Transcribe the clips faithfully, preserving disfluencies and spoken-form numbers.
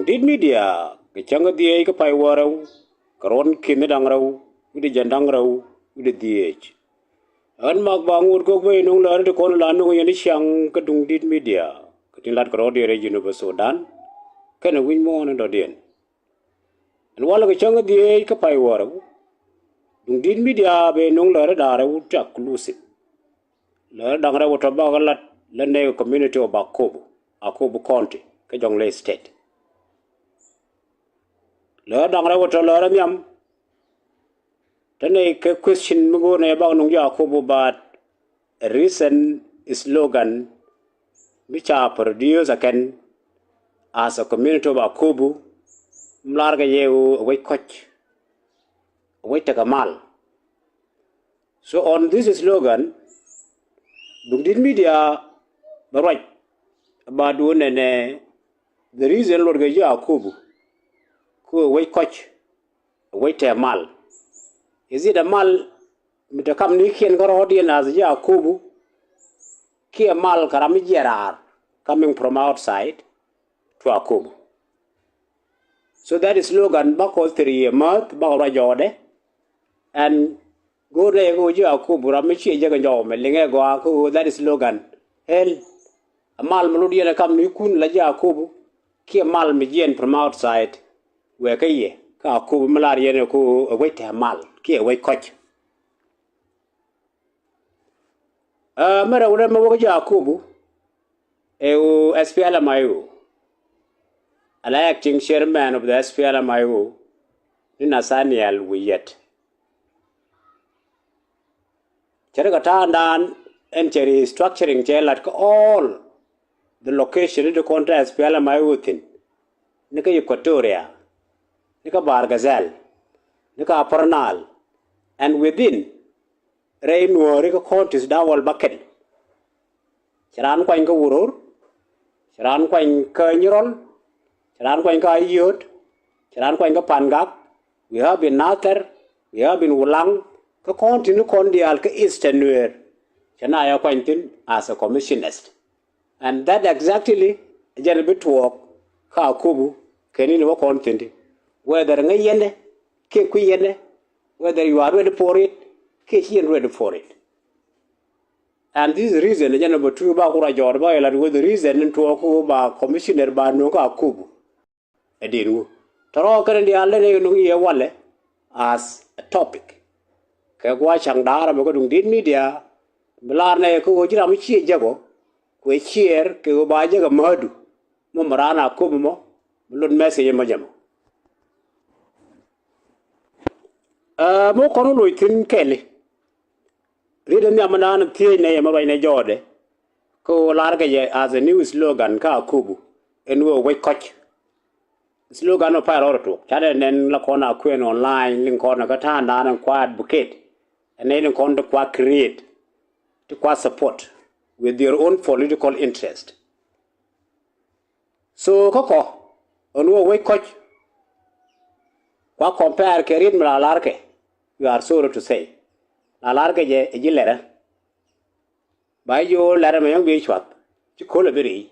Dit Media kɛ cäŋ kä dhieec kä pay wäl rɛw kɛ ruɔ̱n ki̱n da̱ŋ rɛw wi̱cdɛ jiɛn da̱ŋ rɛw wi̱cdɛ dhieec. Ɣän Mak Baŋot Gök bä yɛ nöŋ lääri ti kɔn la nöŋ yɛn i̱ ciaŋ kä Duŋ Dit Media kɛ tin lat kɛ rɔ̱diɛn rɛy Jinub Sudan kɛnɛ wi̱c muɔ̱ɔ̱n in dɔ̱diɛn. Ɛn walɛ kɛ cäŋ kä dhieec kä pay wäl rɛw. Duŋ Dit Media bɛ nöŋ lääri da̱ŋ rɛw ti exclusive. Lääri da̱ŋ rɛw tɔ̱ bakɛ lat lät nɛy kɛ community of Akobo, Akobo County kä Jonglei State. Lääri da̱ŋ rɛw tɔ̱ lääri nhiam. Te nɛy kɛ question mi go̱o̱r nɛy bak nöŋ ji̱ Akobo, but a recent slogan mi ca produce ɛ kɛn as a community of Akobo, mi lar kɛ jɛ ɣöö ɛ wec kɔ̱c, ɛ wec tekɛ mal. So on this slogan, Duŋ Dit Media bɛ ruac about duundɛ nɛ the reason luɔt kɛ ji̱ Akobo kä ɛ wec kɔ̱c, ɛ wec tɛɛ mal. Is it a mal mi te kamnikiɛn kä rɔ̱diɛn as ji̱ Akobo, kiɛ mal kɛ ram mi jiɛc raar coming from outside to Akobo? So that slogan bakɔ thiri yɛ mäth bakɔ ruac jɔɔdɛ. Ɛn go̱o̱r nɛy kä ɣöö ji̱ Akobo ram mi ciɛ jek in jɔw mɛ liŋɛ gɔaa kä ɣöö that slogan, hell, a mal mi lot yɛn ɛ kamnikun la ji̱ Akobo, kiɛ mal mi jiɛn from outside wëë kä yɛ kä Akobo mi lar yɛn ɛ kä ɣöö ɛ wec tɛɛ mal kiɛ ɛ wec kɔ̱c. Ɛ mɛ rɛw rɛm mɛ wä kä ji̱ Akobo ɛ ɣöö S P L M I O, ala acting chairman of the S P L M I O ni Nathaniel Wiyet. Cɛ ri kɛ ta̱a̱ŋdan ɛn cɛ restructuring cɛ lat kä all the location ni ti kɔn te S P L M I O thi̱n, ni kä Equatoria, ni kä Bahr el Ghazal, ni kä Upper Nile, and within rɛy Nuääri kä counties da̱ŋ wäl bäkɛl. Cɛ raan kuany kä Uror, cɛ raan kuany kä Nyirol, cɛ raan kuany kä Ayod, cɛ raan kuany kä Pangak. We have in Nasir, we have in Ulang, kä county ni kɔn diaal kä Eastern Nuer. Cɛ na ya kuany thi̱n as a commissioners. And that exactly jɛn bi tuɔɔk kä Akobo kɛn in wä kɔn thi̱n ti. Whether ŋäc yɛn dɛ kiɛ kui̱ yɛn dɛ, whether you are ready for it kiɛ ci yɛn ready for it. And this reason jɛn number two ba kura jɔɔr ba yɛ lat wä the reason in tuɔɔk kä ba commissioner ba nuɔ̱ŋ kä Akobo. Ɛ di̱n wu tɔrɔ kɛn diaal den ɛ nuŋ yɛ walɛ as a topic. Kɛ gua̱a̱c ca̱ŋ da̱a̱r ɛmɛ kä Duŋ Dit Media mi lar nɛ kɛ ɣöö ji̱ ram mi ciɛ jek ɔ kuɛ ciɛɛr kɛ ɣöö ba jek ɛ määdu mɔ mi raan Akobo mɔ mi lot message mɔ jɛ mɔ. Ɛ mɔ kɔn wä loc thi̱n kɛli. Riet in nhiam mi naan thiec nɛ yɛ mi ruac nɛ jɔɔdɛ kä ɣöö lar kɛ jɛ as a new slogan kä Akobo ɛn ɣöö wec kɔ̱c. Slogan ɔ pay rɔɔd tuɔk canɛ nɛn la kɔn a kuɛn online liŋ kɔn kä ta̱a̱ŋdan in kua advocate ɛn nɛy liŋ kɔn ti kua create ti kua support with their own political interest. So kä kɔ ɛn ɣöö wec kɔ̱c kua compare kɛ riet mi la lar kɛ, you are sorry to say, la lar kɛ jɛ ɛ ji̱ lɛrä. Ba ji̱ ɣöö lɛrä mɛ yɔ̱ŋ bi cuath ci ko̱l ɛ bi ri̱i̱.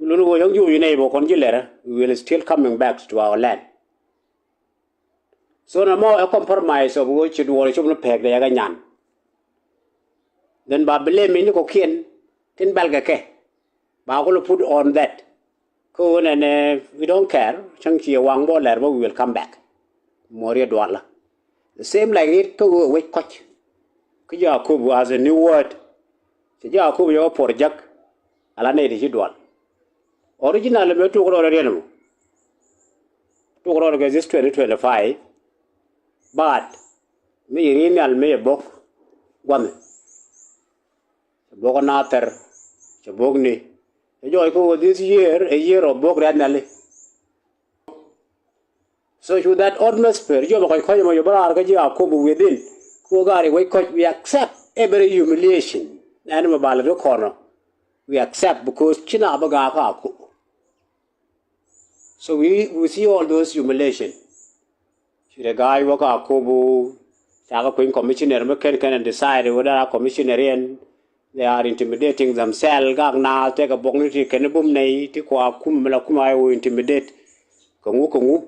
Lun ɣöö yɔ̱ŋ ji̱ wi̱i̱ nɛy bä kɔn ji̱ lɛrä, we will still coming back to our land. So nɛ mɔ ɛ compromise of ɣöö ci duɔɔr cop ni pɛɛk dee yɛ kɛ nyan. Then ba blame mi ni kɔ̱kiɛn tin bɛl kɛ kɛ ba kulɛ put on that. Kä ɣöö nɛnɛ we don't care cäŋ ci yɛ waŋ bä lɛr bä we will come back. Muɔɔr yɛ dualä. The same like it kä ɣöö wec kɔ̱c. Kä ji̱ Akobo as a new word. Ci ji̱ Akobo yɛ wä puɔr jäk. Ala nɛy ti ci dual. Original mɛ tuk rɔɔdɛ riɛn mɔ. Tuk rɔɔdɛ kɛ this twenty twenty-five. But mi yɛ ri̱i̱n nhial mi yɛ bok gua̱nh. Cɛ bok Nathir, cɛ bok ni. Cɛ jɔɔc kä ɣöö this year a year of bok riat nhiali. So cu that atmosphere, yom kɔc kɔc mɔ yom raar kä ji̱ Akobo within. Ku gari wec kɔc, we accept every humiliation. Ɛn mɛ bal ri kɔnɔ. We accept because ci na bä gaak kä Akobo. So we, we see all those humiliation. Ci rɛ ga̱a̱c wä kä Akobo. Ca kä kueny commissioner mi kɛn kɛn decide wä dara commissioner yɛn. They are intimidating themselves. Gak na tekɛ buɔkni ti kɛn bum nɛy ti kua kum mi la kum a wä intimidate. Kɛ ŋu kɛ ŋu.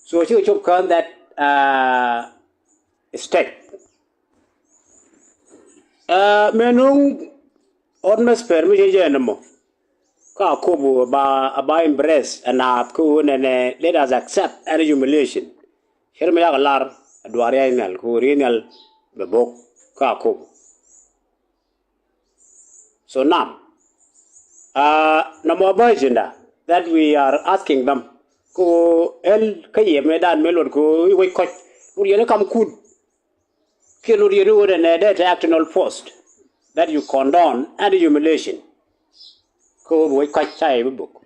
So cikɛ cop kään that uh, stage. Uh, mɛ nuŋ atmosphere mi cɛ jɛ ni mɔ. Ka Akobo a ba, a ba embrace and a kä wä nɛnɛ, let us accept any humiliation. Cɛ ri mi yak lar a duar ya nhial kɛ wä ri nhial bɛ bok ka Akobo. So nam, uh, nɔmɔ bä agenda that we are asking them. Ko el kä yɛ mɛ dan mɛ luɔt ko wec kɔc. Luɔt yɛn kam kun. Kiɛ luɔt yɛn wä nɛ dee te act in all post that you condone and humiliation. Ko wec kɔc ca yɛ bi bok.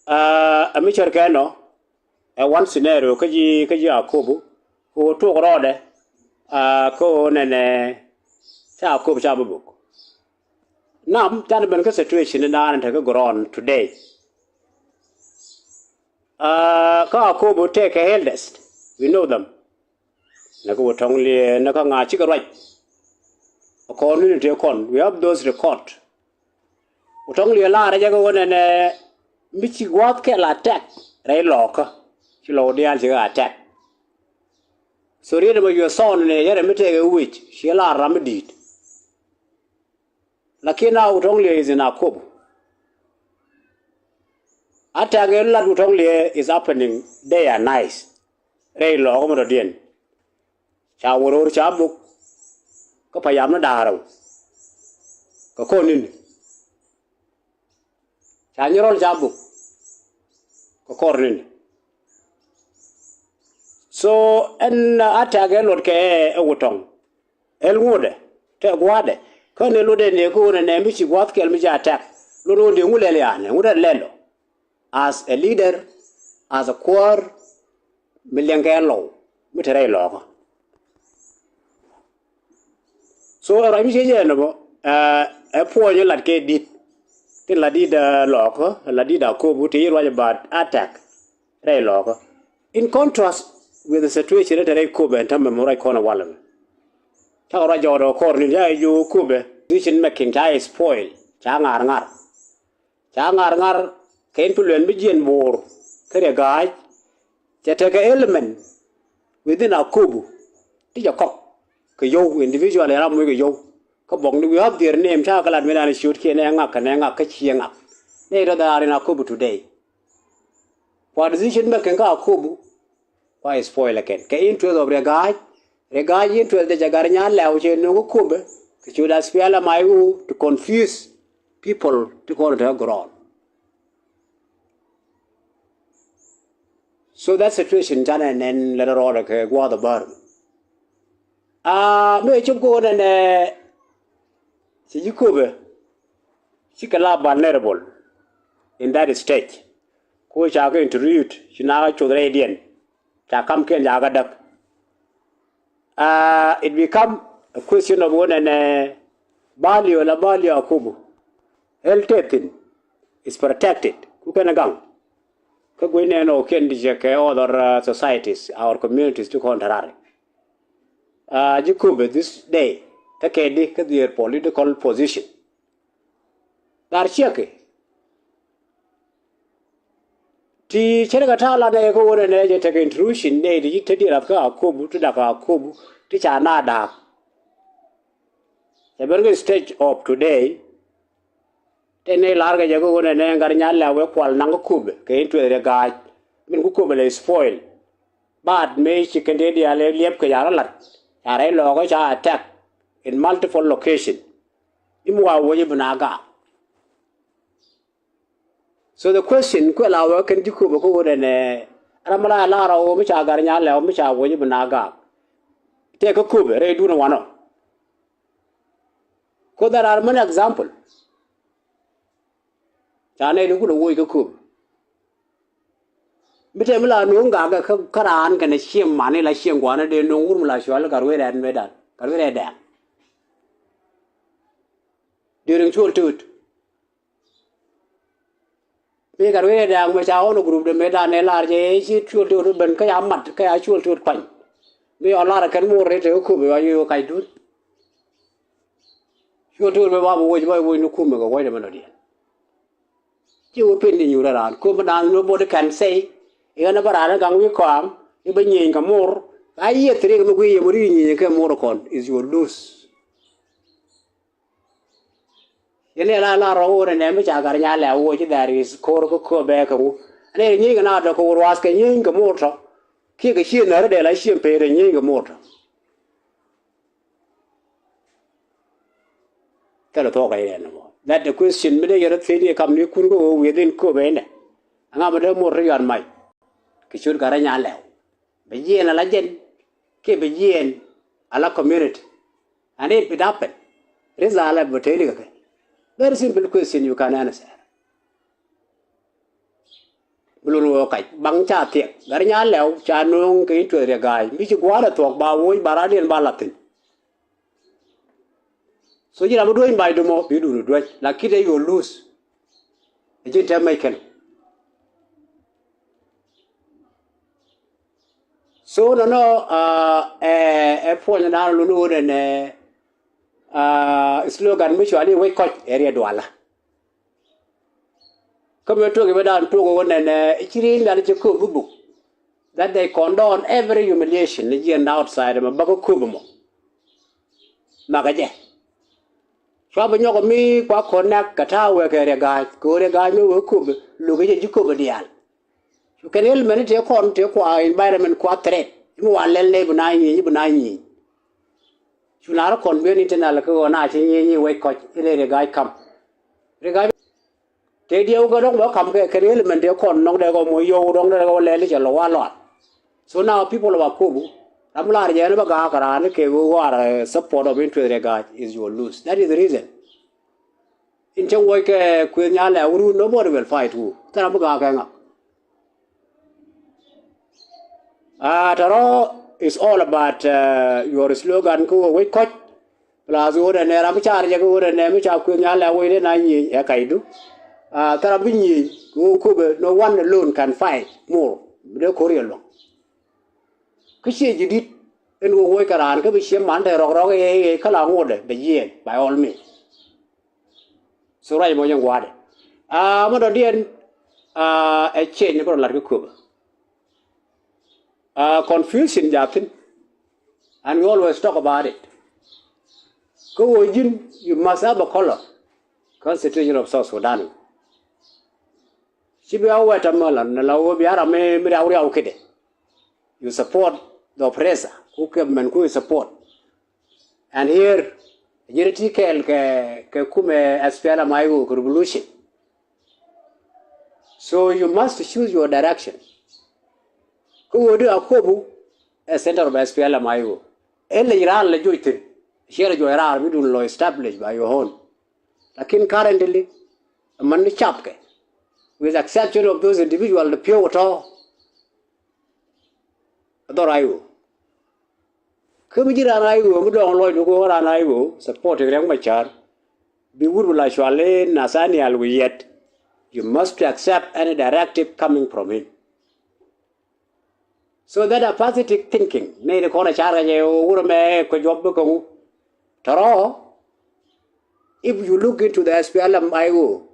Uh, a mi cär kɛ nɔ ɛ one scenario kä ji̱, kä ji̱ Akobo. Ko tuɔk rɔɔdɛ, uh, ko nɛnɛ ca Akobo ca bi bok. Nam can ben kä situation in dan te kä ground today. Uh, kä Akobo tekɛ eldest, we know them. Nɛ kä wä tɔŋ liɛ nɛ kä ŋa cikɛ ruac. Kɔn ni ni tëë kɔn, we have those record. Wä tɔŋ liɛ laarɛ jɛ kä wä nɛnɛ mi ci gua̱th kɛ la attack rɛy lɔɔkä. Ci lɔɔk diaal cikɛ attack. So riet ɛmɔ yuɛ thɔɔn ni yɛrɛ mi tëëkɛ wec ci laar ram mi di̱i̱t. Lakin a wä tɔŋ liɛ is in Akobo. Attack in lat wä tɔŋ liɛ is happening day and night. Rɛy lɔɔkä mi dɔ̱diɛn. Ca wä ro̱r ca buk kä payam ni da̱a̱r rɛw. Kɛ kɔr ni̱n. Ca nyirɔl ca buk kɛ kɔr ni̱n. So ɛn attack ɛ luɔt kɛ ɛ wä tɔŋ. Ɛl ŋuɔdɛ tɛ gua̱dɛ kä ni luɔt ɛn ɛ kä wä nɛ nɛ mi ci gua̱th kɛl mi ca attack. Luɔt wä dee ŋu lɛl yanɛ ŋu dɛ lɛl ɔ. As a leader, as a kuäär mi liɛŋkɛ lɔw mi te rɛy lɔɔkä. So ɛ ruac mi ciec ɛn ɛmɔ ɛ puɔ̱ny lat kɛ di̱t. Tin la di̱t lɔɔkä la di̱t Akobo ti ruac about attack rɛy lɔɔkä. In contrast with the situation te rɛy Akobo ɛn tämɛ mi ruac kɔn ɛ walɛ mɛ. Cakɛ ruac jɔɔdɛ kɔr ni ca jiök Akobo decision making ca spoil, ca ŋa̱r ŋa̱r. Ca ŋa̱r ŋa̱r kɛ influence mi jiɛn Bo̱o̱r kä Riek Ga̱a̱c. Cɛ tekɛ element within Akobo ti jɛ kɔk kɛ yio̱w individual ɛ ram muc kɛ yio̱w. Kä buɔkni we have their name ca kɛ lat mi dan ciötkiɛn ɛ ŋak kɛ nɛ ŋak kä ciɛ ŋak. Nɛ itɔ that are in Akobo today. Kua decision making kä Akobo kua spoil again kɛ interest of Riek Ga̱a̱c. Riek Ga̱a̱c interest dee jɛ gat nyal lɛw cɛ no̱o̱ŋ kä Akobo kɛ ciöt SPLM-IO to confuse people ti kɔn te ground. So that situation canɛ nɛn lɛ rɔɔdɛ kɛ gua̱a̱th ɛ bär. Aa mëë cop kɛ ɣöö nɛnɛ ci ji̱ Akobo cikɛ la vulnerable in that stage. Ko ca kɛ introduce ci na kɛ coth rɛydiɛn ca kamkiɛn ca kɛ däk. Aa it become a question of ɣöö nɛnɛ value la value Akobo. Health tɛ thin is protected ku kɛn gaŋ. Kä guic nɛn ɔ kiɛn ti cɛ kɛ other uh, societies, our communities ti kɔn te raar. Aa ji̱ Akobo this day kä kɛ di kä their political position. Dhar ciɛkɛ ti cärkɛ ta̱a̱ la nɛy kä ɣöö nɛnɛ jɛ tekɛ intrusion nɛy ti ci te diɛ rath kä Akobo ti dak Akobo ti ca na da̱a̱k. Cɛ ben kä stage of today. Tëë nɛy la̱rkɛ jɛ kä ɣöö nɛnɛ gat nyal lɛ wee kual naŋ kä Akobo kɛ interest Riek Ga̱a̱c. Min kä Akobo lɛ spoil. But mëë ci kɛn tëë diaal ɛ liɛp kɛ ca rɔ lat ca rɛy lɔɔkä ca attack in multiple location. I̱ mi wa wec i̱ bi na gaak. So the question kuɛ la wee kɛn ji̱ Akobo kä ɣöö nɛnɛ ram mi la ɛ lar ɔ ɣöö mi ca gat nyal lɛ ɣöö mi ca wec i̱ bi na gaak. Tëë kä Akobo rɛy duun ɛ wanɔ. Ko there are many example. Ca nɛy ni kulɛ woc kä Akobo. Mi tɛm mi la no̱o̱ŋ gakɛ kä raan kɛnɛ cieŋ mani la cieŋ gua̱a̱n dee no̱o̱ŋ wur mi la cual gat wee rɛɛt mëëdan gat wee rɛɛt dɛɛŋ. During cuɔl tööt mi gat wee rɛɛt dɛɛŋ mɛ ca ɣɔn group de mëëdan ɛ lar jɛ ci cuɔl tööt ben kä ca mat kä ca cuɔl tööt kuany. Mi yɔ lar kɛn mor rɛy te kä Akobo, yɔ yo̱o̱ kac dun. Cuɔ to̱r bɛ ba bɛ woc, ba woc ni kumɛ kɛ wuɔcdɛ mɛ nɔ diɛn. Ci wä pen di nyuur raan, kum bi naan, nobody can say i̱ ɣän bä raan i̱ gaŋ wi̱i̱ kɔam i̱ bä nyieny kɛ mor. A yieth rik mi guiy yɛ mor i̱ nyieny kɛ mor kɔn is your lose. Yɛn ɛ la la rɔ wä nɛ mi ca Garinyal ɛ wä ci dhɛr is ko̱r kä Akobo kɛ wu. Ɛn ɛ nyieny kɛ na dɔk kɛ wä ruath kɛ nyieny kɛ mor tɔ. Kiɛ kɛ cieŋ nääri dee la cieŋ pee rɛ nyieny kɛ mor tɔ. Thilɛ thuɔ̱k kɛ yɛn ɛmɔ. That the question mi dee yɛn rɔ thiec ni kam ni kun kä ɣöö within Akobo inɛ. Ɛŋa mi dee mor ri yɔn mac kɛ ciöt Garinyal ɛ wä. Bɛ jiɛɛn ala jɛn kiɛ bɛ jiɛɛn ala community. And if it happen, result bɛ tëëdi kɛ kɛ. Very simple question you can answer. Bi lun wä kac baŋ ca thiɛk Garinyal ɛ wä ca nööŋ kɛ interest Riɛk Ga̱a̱c mi ci gua̱a̱r ɛ thuɔ̱k ba woc ba radiɛn ba la̱th thi̱n. So ji̱ ram mi duec ba̱a̱c dum ɔ bi dun duec la kit ɛ your lose. Ɛ ji̱n tɛm mec kɛn. So nɔnɔ ɛ ɛ puɔ̱ny dan lun wä nɛnɛ slogan mi cuali wec kɔc ɛ riɛ duala. Kä mi tuɔk i̱ bä dan tuɔk i̱ wä nɛnɛ i̱ ci ri̱i̱ŋ dan i̱ ci kööp i̱ buk. That they condone every humiliation ni jiɛn outside ɛmɔ bä kä kööp ɛmɔ. Makä jɛ. Cua bi nyɔk mi kua connect kɛ ta̱a̱ wek kɛ Riɛk Ga̱a̱c kɛ ɣöö Riɛk Ga̱a̱c mi wek kööp lo̱k i̱ jɛ ji̱ kööp diaal. Cu kɛn element tëë kɔn tëë kua environment kua threat mi wa lɛl nɛy bi na nyieny bi na nyieny. Cu na rɔ kɔn bien internal kä ɣöö na ci nyieny i̱ wec kɔc i̱ lɛ Riɛk Ga̱a̱c kam. Riɛk Ga̱a̱c tëë diɛw kɛ dɔ̱ŋ bä kam kɛ kɛn element tëë kɔn nɔŋ dee kɔ moc yɔw dɔ̱ŋ dee kɔ lɛl i̱ cɛ lɔ wa lɔal. So now people of Akobo ram lar jɛ ni bä ga̱a̱k raan i̱ kɛ ɣöö ɣɔaar support of interest Riɛk Ga̱a̱c is your lose. That is the reason. In cäŋ wuɔc kɛ kuëth nyal ɛ wut wut nobody will fight wu. Thil ram bi ga̱a̱k kɛ ŋa. Ah, tɔrɔ is all about uh, your slogan kä wä wec kɔc. Plus wä dɛ nɛ ram bi car jɛ kä wä dɛ nɛ mi ca kuëth nyal ɛ wec dɛ na nyieny ɛ kacdu. Ah, thil ram bi nyieny kä wä Akobo, no one alone can fight more. Bi dee ko̱r yɛ luɔ̱ŋ. Kä ciɛ ji̱ di̱t ɛn wä wec kɛ raan kä bi ciɛ man te rɔk rɔk ɛ ɛ kä la ŋotdɛ bɛ yiɛɛn by all means. So ruac mɔ nyɛ gua̱a̱dɛ. Ah, mɔ dɔ̱diɛn ah, ɛ change ni bä rɔ lat kä Akobo. Ah, confusion ja̱thin. And we always talk about it. Kä ɣöö ji̱n you must have a color. Constitution of South Sudan. Ci bi a wet amä la ni la ɣöö bi a ram mi riaw riaw kidɛ. You support the oppressor ku kɛ mɛn ku you support. And here ji̱n ti kɛɛl kɛ kɛ kumɛ S P L M I O kɛ revolution. So you must choose your direction. Kä ɣöö di Akobo ɛ center of S P L M I O. Ɛ lec raar lɛ joc thi̱n. Ciɛ rɛ jɔɔc raar bi dun lɔ establish by your own. Lakin currently man ni capkɛ, with exception of those individual di pi̱w tɔ dhɔr I O. Kä mi ji̱ raan I O mi dɔ̱ŋ lɔcdu kɛ ɣöö raan I O supporting Riɛk Macar, bi wut bi la cual i̱ Nathaniel Oyet. You must to accept any directive coming from him. So that a positive thinking nɛy ti kɔn a car kɛ jɛ wurɛ mɛ kɛ juɔp bi käŋu. Tɔrɔ, if you look into the S P L M I O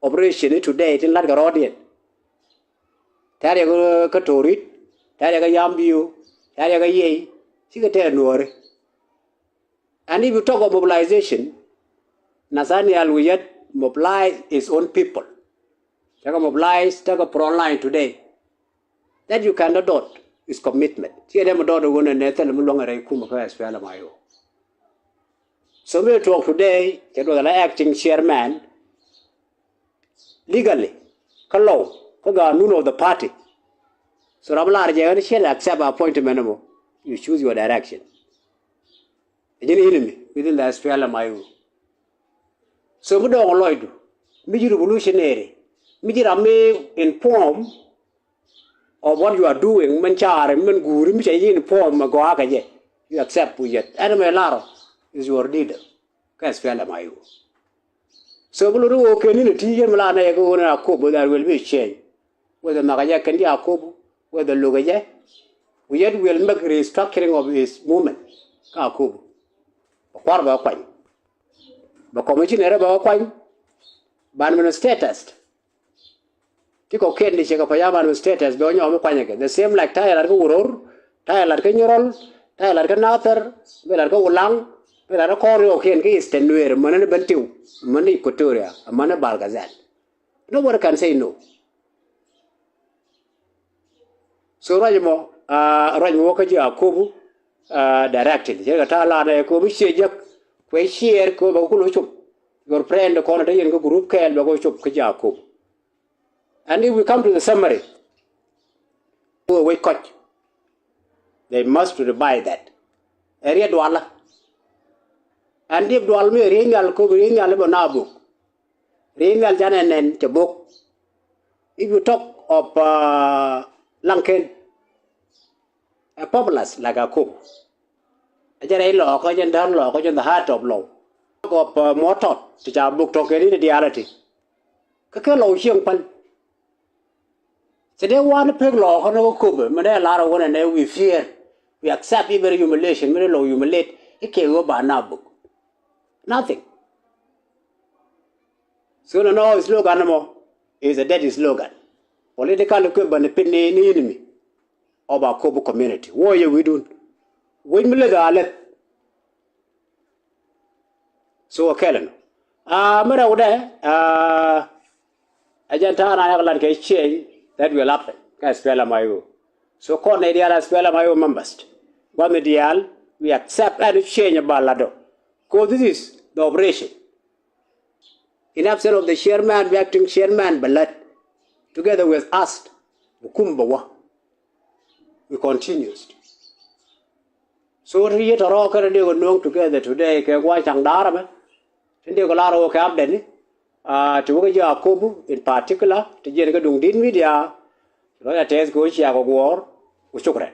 operation today tin lat kɛ rɔɔdiɛn. Tɛ̈r yɛ kä Torit, tɛ̈r yɛ kä Yambio, tɛ̈r yɛ kä Yei, cikɛ tɛ̈r Nuɔ̱ɔ̱ri. And if you talk of mobilization, Nathaniel Oyet mobilize his own people. Tekɛ mobilize, tekɛ front line today. That you cannot doubt his commitment. Ciɛ dee mi doubt ɣöö nɛ nɛ thil mi luäŋ rɛy kumɛ kä S P L M I O. So mi tuɔɔk today cɛ duɔth la acting chairman legally kä lɔw kä ganun of the party. So ram lar jɛ ɣän ciɛ lɛ accept appointment mɔ. You choose your direction. Ɛ ji̱n enemy within the S P L M I O. So mi dɔɔŋ lɔcdu mi ji̱ revolutionary mi ji̱ ram mi inform of what you are doing, min caari min guuri mi ca ji̱ inform mɛ gɔaa kɛ jɛ. You accept Oyet. Ɛn mɛ lar is your leader kä S P L M I O. So bi lot i̱ ɣöö kɛn ni̱n ɛ ti yɛn mi la nɛy ɛ kɛ ɣöö ni Akobo, there will be a change. Whether nhɔakä jɛ kɛn ji̱ Akobo, whether lo̱kä jɛ, We yet will make restructuring of his movement. Kä Akobo. Bɛ kua̱r bɛ kuany. Bɛ commissioner bɛ kuany. Bɛ administrators. Ti kɔ̱kiɛn ti ciɛ kɛ payam administrators bɛ wä nyɔk mi kuany kɛ. The same like ta̱yɛ lat kä Wuror, ta̱yɛ lat kä Nyirol, ta̱yɛ lat kä Nathɛr, bɛ lat kä Wulaŋ, bɛ lat kä kɔr ni kɔ̱kiɛn kä Eastern Nuer, mäni ni Bentiu, mäni Equatoria, mäni Bahr el Ghazal. Nobody can say no. So ruac mɔ, ah, ruac mɔ wä kä ji̱ Akobo, ah, directly. Cɛ kɛ ta̱a̱ lan ɛ Akobo ciɛ jek, kuɛ share kɛ bɛ kɛ kulɛ cop. Your friend kɔn te yɛn kä group kɛɛl bɛ kɛ cop kä ji̱ Akobo. And if we come to the summary, wec kɔc, they must revise that. Ɛ riet dualä. And if dual mi ɛ riet nhial Akobo, riet nhial bɛ na bok. Riet nhial canɛ nɛn cɛ bok. If you talk of, uh, Laŋken, a populace like Akobo. A jɛ rɛy Lɔɔkä, jɛn däär Lɔɔkä, jɛn the heart of Lɔw. Talk of, uh, Mɔtɔt, ti ca bok tɔ̱ kɛn in reality. Kä kɛ Lɔw cieŋ päl. Cɛ dee wan pek Lɔɔkä ni wä Akobo, mi dee lar wä nɛ nɛ we fear, we accept even humiliation, mi dee Lɔw humiliate, ikɛ wä ba na bok. Nothing. So nɔnɔ slogan mɔ is a dead slogan. Political equipment pin ni, ni enemy of Akobo community. Wä yɛ wi̱dun. Wec mi leth a leth. So a kɛl ɛnɔ. Ah, mi rɛwdɛ, ah, ɛ jɛn ta̱a̱ na yak lat kɛ change that will happen kä SPLM IO. So kɔn nɛy diaal SPLM IO members, gua̱th ni diaal, we accept any change ba lat ɔ. Cause this is the operation. In absence of the chairman, the acting chairman bɛ lät together with us, bɛ kum bɛ wä. We continues. So ti yet tɔrɔ kɛn dee kɛ nuɔ̱ŋ together today kɛ gua̱c caŋ da̱a̱r ɛmɛ. Tin dee kɛ lar wä kɛ update ni, ah, ti wä kɛ ji̱ Akobo in particular, ti jiɛn kɛ duŋ dit media. Lɔc a tɛth kɛ wä ciak kɛ guɔ̱ɔ̱r, ku cuk rɛn.